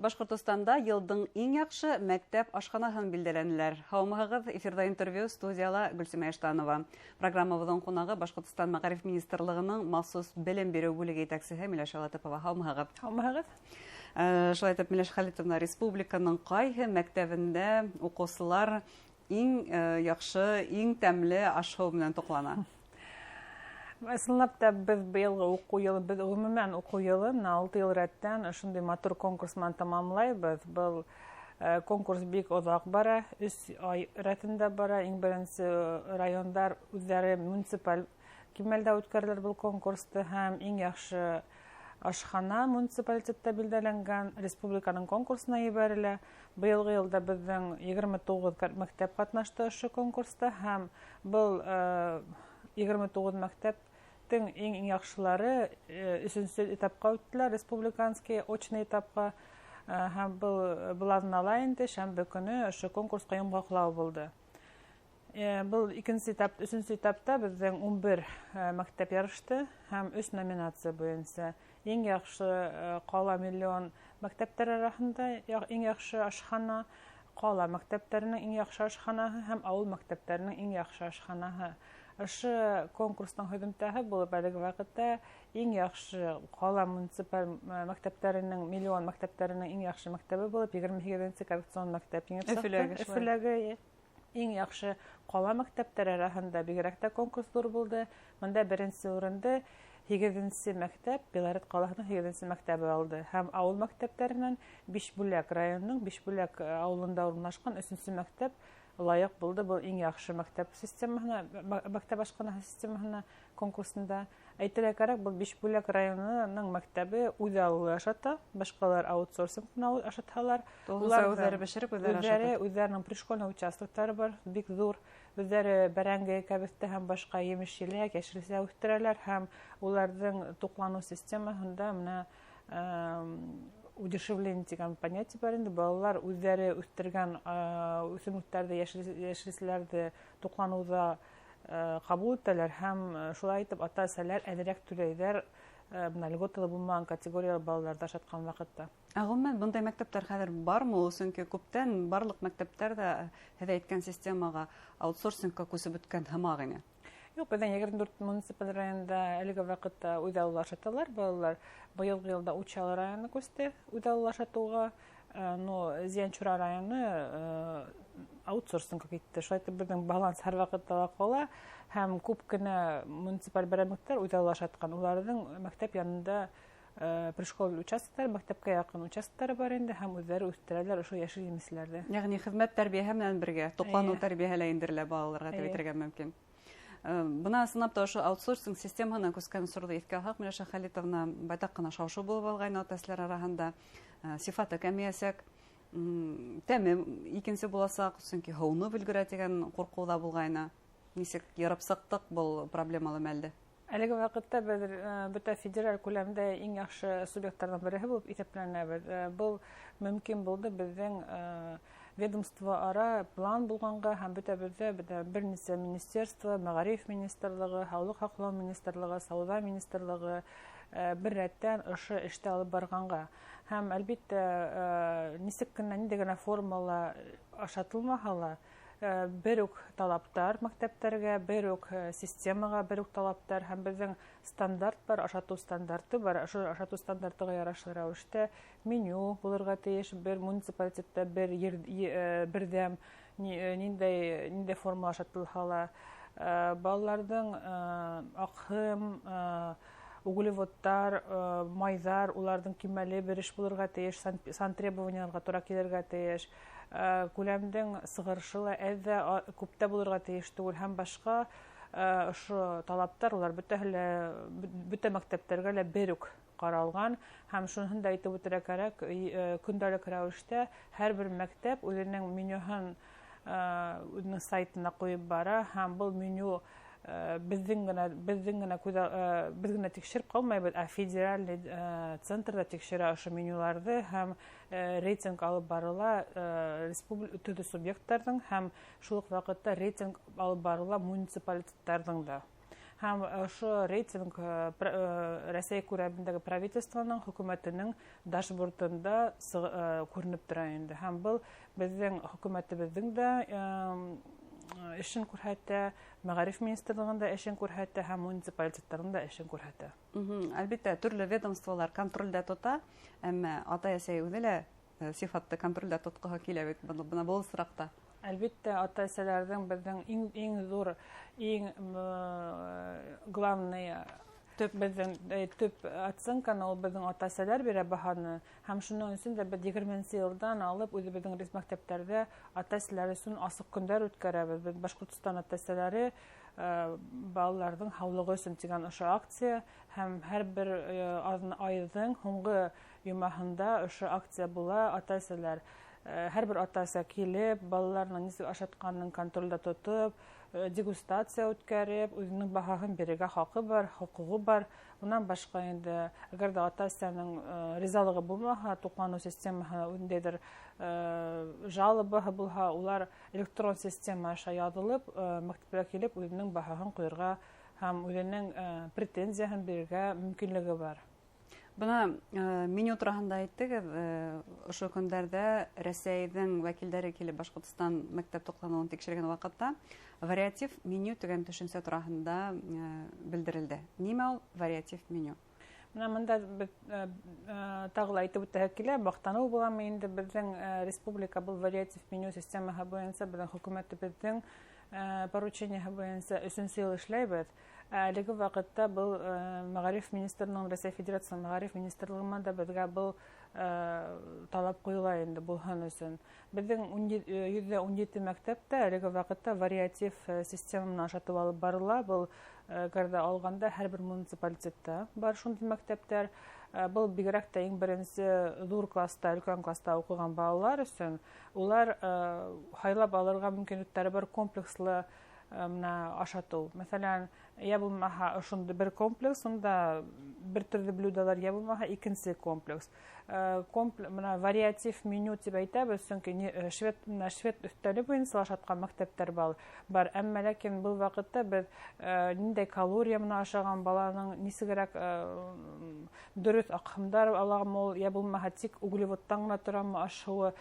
Башҡортостанда йылдың иң яҡшы мәктәп ашханаһын билдәләнеләр. Һаумыһығыҙ, эфирҙа интервью, студияла Гөлсимә Иштанова. Программабыҙҙың ҡунағы Башҡортостан Мәғариф министрлығының махсус белем биреү бүлеге етәксеһе Миләүшә Латыпова. Һаумыһығыҙ. Һаумыһығыҙ. Шулай итеп, Миләүшә Хәлитовна, республиканың ҡайһы мәктәбендә уҡыусылар иң яҡшы, иң тәмле аш-һыу менән туҡлана? Ысынлап та, беҙ быйылғы уҡыу йылы, беҙ ғөмүмән уҡыу йылы менә 6 йыл рәттән ошондай матур конкурс менән тамамлайбыҙ. Был конкурс бик оҙаҡ бара, 3 ай рәтендә бара. Иң беренсе райондар үҙҙәре муниципаль кимәлдә үткәрелер был конкурсты, һәм иң яҡшы ашхана муниципалитетта билдәләнгән республиканың конкурсына ебәрелә. Быйылғы йылда беҙҙең 29 мәктәп ҡатнашты ошо конкурста, һәм был 29 мәктәптең иң яҡшылары 3-нсө этапҡа үттеләр, республиканский очный этапҡа. Һәм был аҙнала инде шәмбе көнө ошо конкурсҡа йомғаҡлау булды. Был икенсе этап, өсөнсө этапта беҙҙең 11 мәктәп ярышты һәм 3 номинация буйынса. Иң яҡшы ҡала миллион мәктәптәр араһында иң яҡшы ашхана, ҡала мәктәптәренең иң яҡшы ашханаһы һәм ауыл мәктәптәренең иң яҡшы ашханаһы. Ошо конкурстың һөҙөмтәһе булып әлеге ваҡытта иң яҡшы ҡала муниципаль мәктәптәренең, миллион мәктәптәренең иң яҡшы мәктәбе булып 28-нсе коррекцион мәктәп еңеп сыҡты. Өфөләге шулай. Өфөләге иң яҡшы ҡала мәктәптәре араһында бигерәк тә конкурс ҙур булды. Бында беренсе урынды 8-нсе мәктәп, Белорет ҡалаһының 8-нсе мәктәбе алды. Һәм ауыл мәктәптәренән Бишбүләк районының Бишбүләк ауылында урынлашҡан 3-нсе мәктәп лайыҡ булды был иң яҡшы мәктәп системаһына, мәктәп ашханаһы системаһына конкурсында. Әйтергә кәрәк, был Бишбүләк районының мәктәбе үҙе аллы ашата, башҡалар аутсорсинг менән ашатһалар. Тулыһынса Уларҙың үҙҙәре бешереп, үҙҙәре ашата. Үҙҙәренең пришкольный участоктары бар, бик ҙур. Үҙҙәре бәрәңге, кәбеҫтә һәм башҡа емеш-еләк, йәшелсә үҫтерәләр һәм уларҙың туҡланыу системаһында менә удешевление тигән понятие бар инде. Балалар үҙҙәре үҫтергән үҫемлектәрҙе, йәшелсәләрҙе туҡланыуҙа ҡабул итәләр һәм шулай итеп ата-әсәләр әҙерәк түләйҙәр, бына льготалы булмаған категориялы балаларҙы ашатҡан ваҡытта. Ә ғөмүмән, бындай мәктәптәр хәҙер бармы ул? Сөнки күптән барлыҡ мәктәптәр ҙә һеҙ әйткән системаға, аутсорсингка күсеп бөткән һымаҡ ине. Юҡ, беҙҙең 24 муниципаль районда әлеге ваҡытта үҙаллы ашаталар балалар. Быйылғы йылда Учалы районы күсте үҙаллы ашатыуға, но Зианчура районы аутсорсингка китте. Шулай итеп, беҙҙең баланс һәр ваҡытта ла ҡала һәм күп кенә муниципаль берәмлектәр үҙаллы ашатҡан. Уларҙың мәктәп янында пришкольный участоктар, мәктәпкә яҡын участоктары бар инде һәм үҙҙәре үҫтерәләр ошо йәшел емешләрҙе. Йәғни хеҙмәт тәрбиәһе менән бергә туҡланыу тәрбиәһе лә индерелә балаларға тип әйтергә мөмкин. Бына ысынлап та ошо аутсорсинг системаһына күскән осорҙо иҫкә алһаҡ, Миләүшә Хәлитовна, байтаҡ ҡына шау-шыу булып алғайны ата-әсәләр араһында. Сифаты кәмейәсәк, тәме икенсе буласаҡ, сөнки һыуынып өлгөрә тигән ҡурҡыу ҙа булғайны. Нисек йырып сыҡтыҡ был проблемалы мәлде? Әлеге ваҡытта беҙ бөтә федераль күләмдә иң яҡшы субъекттарҙың береһе булып иҫәпләнәбеҙ. Был мөмкин булды беҙҙең ведомство ара план булғанға һәм бөтәбеҙҙә бөтә бер нисә министерство, мәғариф министрлығы, һаулыҡ һаҡлау министрлығы, сауҙа министрлығы бер рәттән ошо эште алып барғанға. Һәм әлбиттә, нисек кенә, ниндәй генә формала ашатылмаһа ла, бер үк талаптар мәктәптәргә, бер үк системаға бер үк талаптар һәм беҙҙең стандарт бар, ашатыу стандарты бар. Ошо ашатыу стандартыға ярашлы рәүештә меню булырға тейеш, бер муниципалитетта бер ер берҙәм ниндәй форма ашатылһа ла, балаларҙың аҡһым, углеводтар, майҙар, уларҙың кимәле бер эш булырға тейеш, сан требованияларға тура килергә тейеш. Күләмдең сығарышы ла әҙ ҙә, күп тә булырға тейеш түгел һәм башҡа ошо талаптар улар бөтә мәктәптәргә лә бер үк ҡаралған. Һәм шуныһын да әйтеп үтергә кәрәк, көндәлек рәүештә һәр бер мәктәп үҙенең менюһын үҙенең сайтына ҡуйып бара һәм был меню беҙ генә тикшереп ҡалмайбыҙ, ә федеральный центрҙа тикшерә ошо менюларҙы һәм рейтинг алып барыла төрлө субъекттарҙың һәм шул уҡ ваҡытта рейтинг алып барыла муниципалитеттарҙың да. Һәм ошо рейтинг Рәсәй күләмендәге правительствоның, хөкүмәтенең дашбордында күренеп тора инде. Һәм был беҙҙең хөкүмәтебеҙҙең дә эшен күрһәтә, мәғариф министрлығының да эшен күрһәтә һәм муниципалитеттарҙың да эшен күрһәтә. Әлбиттә, төрлө ведомстволар контролдә тота, әммә атай-әсәй үҙе лә сифатты контролдә тотҡоһо килә бит, бына был осраҡта. Әлбиттә, ата-әсәләрҙең беҙҙең иң ҙур, иң главный төп беҙҙең төп оценканы ул беҙҙең ата-әсәләр бирә баһаны. Һәм шуның өсөн дә беҙ 20 йылдан алып үҙебеҙҙең мәктәптәрҙә ата-әсәләр өсөн асыҡ көндәр үткәрәбеҙ. Беҙ Башҡортостан ата-әсәләре балаларҙың һаулығы өсөн тигән ошо акция, һәм һәр бер айҙың һуңғы йомаһында ошо акция була. Ата-әсәләр, һәр бер ата-әсә килеп, балаларының нисек ашатҡанын контролдә тотоп, дегустация үткәреп, үҙенең баһаһын бирергә хаҡы бар, хоҡуғы бар. Унан башҡа инде, әгәр ҙә ата-әсәнең ризалығы булмаһа, туҡланыу системаһы ниндәйҙер жалобаһы булһа, улар электрон система аша яҙылып, мәктәпкә килеп үҙенең баһаһын ҡуйырға һәм үҙенең претензияһын бирергә мөмкинлеге бар. Бына меню тураһында әйттегеҙ, ошо көндәрҙә Рәсәйҙең вәкилдәре килеп Башҡортостан мәктәп туҡланыуын тикшергән ваҡытта вариатив меню тигән төшөнсә тураһында белдерелде. Нимә ул вариатив меню? Бына бында беҙ тағы ла әйтеп үтәһе килә, маҡтаныу буламы инде, беҙҙең республика был вариатив меню системаһы буйынса беҙҙең хөкүмәтебеҙҙең поручениеһы буйынса өсөнсө йыл эшләйбеҙ. Әлеге ваҡытта был Мәғариф министрының, Рәсәй Федерацияһының Мәғариф министрлығынан да беҙгә был талап ҡуйыла инде булһын өсөн. Беҙҙең 117 мәктәптә әлеге ваҡытта вариатив система менән ашатып алып барыла. Был әгәр ҙә алғанда һәр бер муниципалитетта бар шундай мәктәптәр. Был бигерәк тә иң беренсе ҙур класста, өлкән класста уҡыған балалар өсөн улар һайлап алырға мөмкинлектәре бар комплекслы менә ашатыу. Мәҫәлән, йә булмаһа ошондай бер комплекс, унда бер төрлө блюдолар, йә булмаһа икенсе комплекс. Менә вариатив меню тип әйтәбеҙ, сөнки менә швед өҫтәле буйынса ашатҡан мәктәптәр бар. Әммә ләкин был ваҡытта беҙ ниндәй калория менән ашаған баланың нисегерәк дөрөҫ аҡһымдар аламы ул, йә булмаһа тик углеводтан ғына торамы ашауы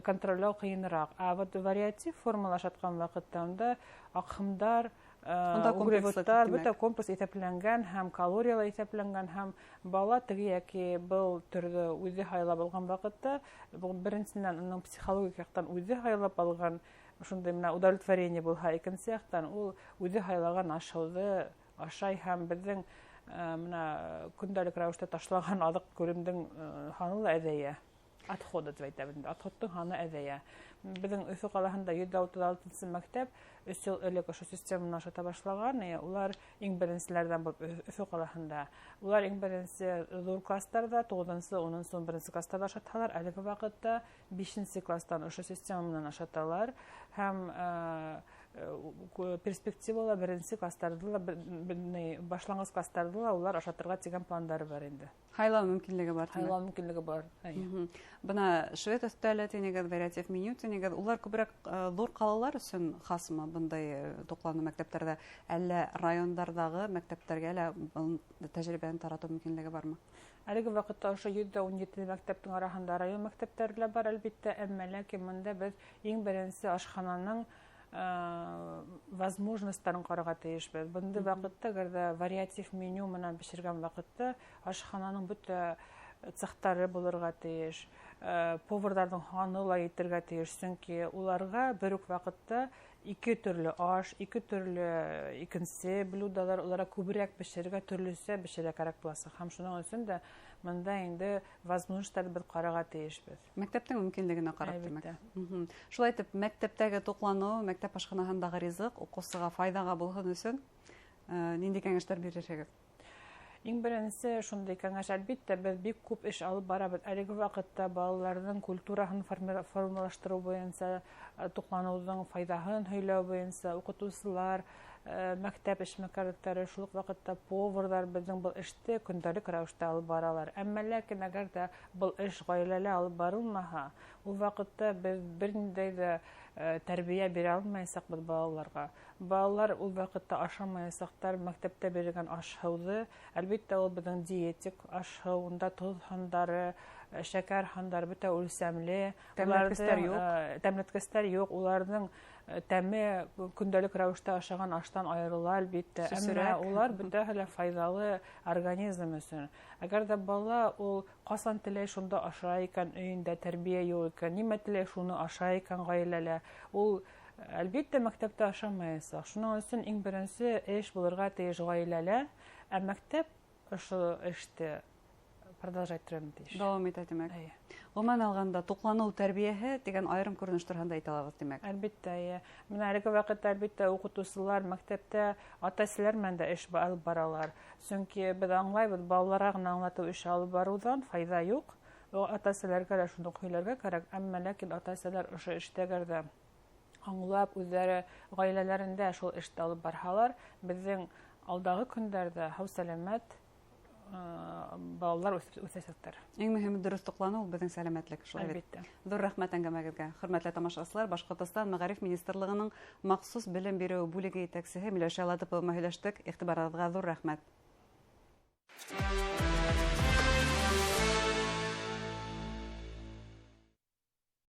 контролләү ҡыйыныраҡ. Ә вот вариатив формала ашатҡан ваҡытта унда аҡһымдар, Унда комплекслы углеводтар, тимәк. бөтә комплекс иҫәпләнгән һәм калориялар иҫәпләнгән, һәм бала теге йәки был төрҙө үҙе һайлап алған ваҡытта, был беренсенән уның психологик яҡтан үҙе һайлап алған шундай менә удовлетворение булһа, икенсе яҡтан ул үҙе һайлаған ашауҙы ашай һәм беҙҙең менә көндәлек рәүештә ташлаған аҙыҡ күлемдең һаны ла әҙәйә. Отходы тип әйтәбеҙ инде, отходтың һаны әҙәйә. Беҙҙең Өфө ҡалаһында йөҙ ҙә утыҙ алтынсы мәктәп өс йыл элек ошо системаны ашата башлаған. Улар иң беренселәрҙән булып Өфө ҡалаһында. Улар иң беренсе ҙур кластарҙа, туғыҙынсы, унынсы, ун беренсе кластарҙа ашатһалар, әлеге ваҡытта бишенсе кластан ошо система менән ашаталар. Һәм перспективала беренсе кластарҙы ла, башланғыс кластарҙы ла улар ашатырға тигән пландары бар инде. Һайлау мөмкинлеге бар, тимәк. Һайлау мөмкинлеге бар, әйе. Бына швед өҫтәле тинегеҙ, вариатив меню тинегеҙ, улар күберәк ҙур ҡалалар өсөн хасмы бындай туҡланыу мәктәптәрҙә, әллә райондарҙағы мәктәптәргә лә был тәжрибәне таратыу мөмкинлеге бармы? Әлеге ваҡытта ошо йөҙ ҙә ун ете мәктәптең араһында район мәктәптәре лә бар, әлбиттә, әммә ләкин бында беҙ иң беренсе ашхананың возможностарын ҡарарға тейешбеҙ. Бындай ваҡытта, әгәр ҙә вариатив меню менән бешергән ваҡытта ашхананың бөтә цехтары булырға тейеш, поварҙарҙың һаны ла етергә тейеш, сөнки уларға бер үк ваҡытта ике төрлө аш, ике төрлө икенсе блюдолар уларға күберәк бешерергә, төрлөсә бешерергә кәрәк буласаҡ. Һәм шуның өсөн дә бында инде возможностарҙы беҙ ҡарарға тейешбеҙ. Мәктәптең мөмкинлегенә ҡарап, тимәк. Әлбиттә. Шулай итеп, мәктәптәге туҡланыу, мәктәп ашханаһындағы ризыҡ уҡыусыға файҙаға булһын өсөн ниндәй кәңәштәр бирерһегеҙ? Иң беренсе шундай кәңәш, әлбиттә, беҙ бик күп эш алып барабыҙ. Әлеге ваҡытта балаларҙың культураһын формалаштырыу буйынса, туҡланыуҙың файҙаһын һөйләү буйынса уҡытыусылар, мәктәп эшмәкәрлектәре, шул уҡ ваҡытта поварҙар беҙҙең был эште көндәлек рәүештә алып баралар. Әммә ләкин әгәр ҙә был эш ғаиләлә алып барылмаһа, ул ваҡытта беҙ бер ниндәй ҙә тәрбиә бирә алмаясаҡбыҙ балаларға. Балалар ул ваҡытта ашамаясаҡтар мәктәптә бирелгән аш-һыуҙы. Әлбиттә, ул беҙҙең диетик аш-һыу, унда тоҙ һандары, шәкәр һандары бөтә үлсәмле. Тәмләткестәр юҡ. Тәмләткестәр юҡ. Уларҙың тәме көндәлек рәүештә ашаған аштан айырыла, әлбиттә. Әммә улар бөтәһе лә файҙалы организм өсөн. Әгәр ҙә бала ул ҡасан теләй шунда ашай икән, өйөндә тәрбиә юҡ икән, нимә теләй шуны ашай икән ғаиләлә, ул әлбиттә мәктәптә ашамаясаҡ. Шуның өсөн иң беренсе эш булырға тейеш ғаиләлә, ә мәктәп ошо эште продолжать итергә тейеш. Дауам итә, тимәк. Ғөмүмән алғанда, туҡланыу тәрбиәһе тигән айырым күренеш тураһында әйтә алабыҙ, тимәк. Әлбиттә, эйе. Бына әлеге ваҡытта, әлбиттә, уҡытыусылар мәктәптә ата-әсәләр менән дә эш алып баралар. Сөнки беҙ аңлайбыҙ, балаларға ғына аңлатыу эше алып барыуҙан файҙа юҡ. Ата-әсәләргә лә шуны һөйләргә кәрәк. Әммә ләкин ата-әсәләр ошо эштә әгәр ҙә аңлап, үҙҙәре ғаиләләрендә шул эште алып барһалар, беҙҙең алдағы көндәрҙә һау-сәләмәт балалар үҫәсәктәр. Иң мөһиме дөрөҫ туҡланыу ул беҙҙең сәләмәтлек, шулай бит. Әлбиттә. Ҙур рәхмәт әңгәмәгеҙгә. Хөрмәтле тамашасылар, Башҡортостан Мәғариф Министрлығының махсус белем биреү бүлеге етәксеһе Миләүшә Латыпова менән һөйләштек. Иғтибарығыҙға ҙур рәхмәт.